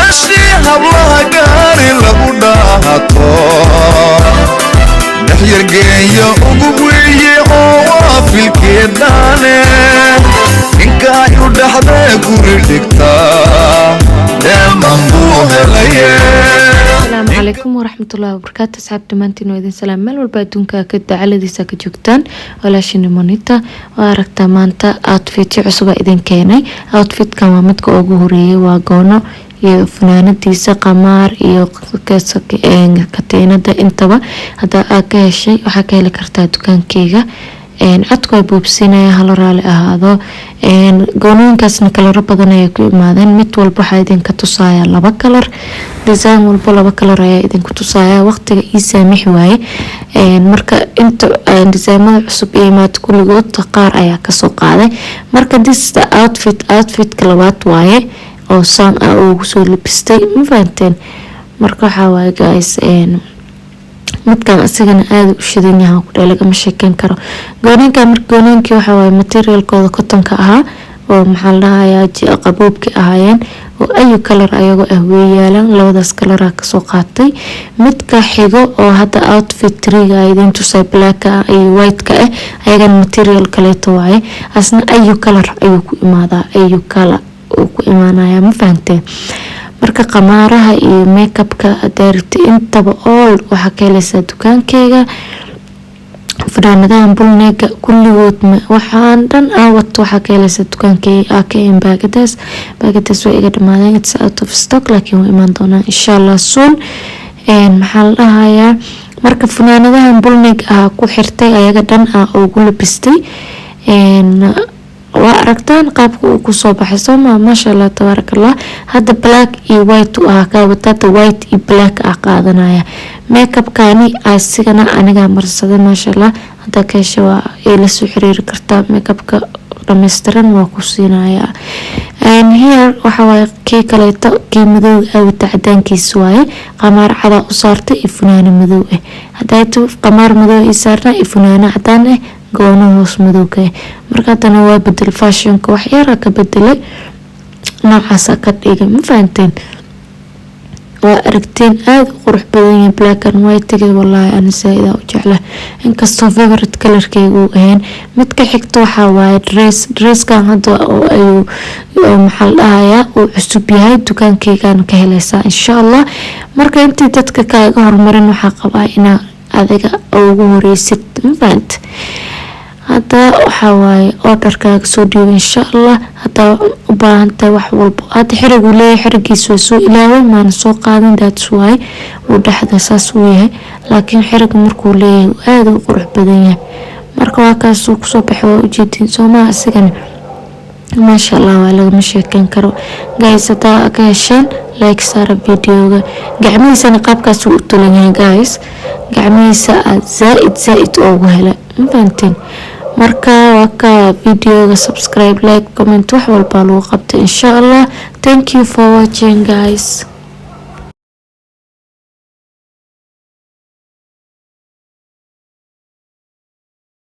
Dhashii hablaha gaari lagu dhaato, dhexyargeeya ugu weeye oo waa filkeedhaane. Ninka ay u dhaxdee guri dhigtaa, dheeman buu helaye. Asalaamu calaykum waraxmatullahi wabarakaatu. Asxaab, dhammaantiin waa idin salaam meel walba adduunka ka dacaladiisa ka joogtaan. Walaashini Monita waa aragtaa, maanta outfityo cusub aa idin keenay. Outfitkan waa midka ugu horeeyay, waa goono iyo funaanadiisa, qamaar iyo katiinada intaba. Hadaa aad ka heshay, waxaa ka heli kartaa dukaankeyga. Codku waa boobsinaya, hala raali ahaado. Goonooyinkaasna kalaro badan ayay ku imaadeen. Mid walba waxaa idinka tusaya laba kalar, design walba laba kalar ayaa idinku tusaya. Waqtiga ii saamixi waaye. Marka inta designada cusub iyo imaad kulligood qaar ayaa kasoo qaaday. Marka this the outfit, outfitka labaad waaye oo saan ah ugu soo labistay, ma fahanteen? Marka waxaa waaye, guys, midkan asigana aada u shidan yahay ku dheh, lagama sheekeyn karo goonooyinka. Marka goonooyinkii waxaa waaye materialkooda cottonka ahaa oo maxaa la dhahayaa, qaboobki ahaayeen oo ayu kalar ayagoo ah wey yaalaan. Labadaas kalaraa kasoo qaatay. Midka xigo oo hadda outfit threega idin tusay, blacka iyo whiteka ah, ayagana material kaleeto waaye. Asna ayu kalar ayuu ku imaadaa, ayu kala uu ku imaanaya, ma fahanteen? Marka qamaaraha iyo makeupka hadaa rabta intaba all waxaa ka heleysaa dukaankeyga. Funaanadahan bullneckga kulligood, waxaan dhan aan wato, waxaa ka heleysaa dukaankeyga. Akm baagadaas, baagadaas waa iga dhamaadeen, it's out of stock, laakiin waa imaan doonaa insha Allah soon. Maxaa la dhahayaa? Marka funaanadahan bullneck ah ku xirtay, ayaga dhan ah ugu labistay. Waa aragtaan qaabka uu kusoo baxay, sooma? Maasha Allah, tabaaraka Allah. Hadda black iyo white u ahaa kaa wataata, white iyo black ah qaadanaya. Makeupkani asigana anigaa marsaday, maasha Allah. Haddaa ka hesha, waa ila soo xiriiri kartaa, makeupka dhameystiran waa ku siinayaa. Here waxa waaye kii kaleeto, kii madowga ah wata cadaankiisa waaye. Qamaar cadaa u saartay iyo funaano madow ah. Hadayto qamaar madow ii saarnaa iyo funaano cadaan ah, goono hoos madowka ah. Marka haddana waa bedel, fashionka wax yara ka bedelay, noocaasa ka dhigay, ma fahanteen? Waa aragteen, aada u qurux badan yahay black and white. Walaahi ani zaaid u jecla, inkastoo favorite colorkeyga uu ahayn. Midka xigta waxaa waaye dress. Dresskan hadda oo ayuu, maxaa la dhahayaa, uu cusub yahay, dukaankeygaana ka heleysaa insha Allah. Marka intii dadka kaaga horumarin, waxaa qabaa inaa adiga ugu horeysid, ma fahant? Hadda waxaa waaye orderkaaga soo dhiiba insha Allah haddaa u baahantahay wax walbo. Hadda xiriguu leeyahay, xirigiisa waa soo ilaaway, maana soo qaadan, that's why uu dhexda saas uu yahay, laakiin xiriga markuu leeyahay aada u qurux badan yahay. Marka waa kaasuu kusoo baxay, waa ujeedin soomaa? Asigana maasha Allah, waa lagama sheekeyn karo. Guys, hadaa ka hesheen, like saara videoga. Gacmihiisana qaabkaasuu u tulan yahay, guys. Gacmihiisa aad zaaid zaaid ugu helay, ma fahanteen? Marka waa ka videoga, subscribe, like, comment, wax walbaa lagu qabtay insha Allah. Thank you for watching, guys.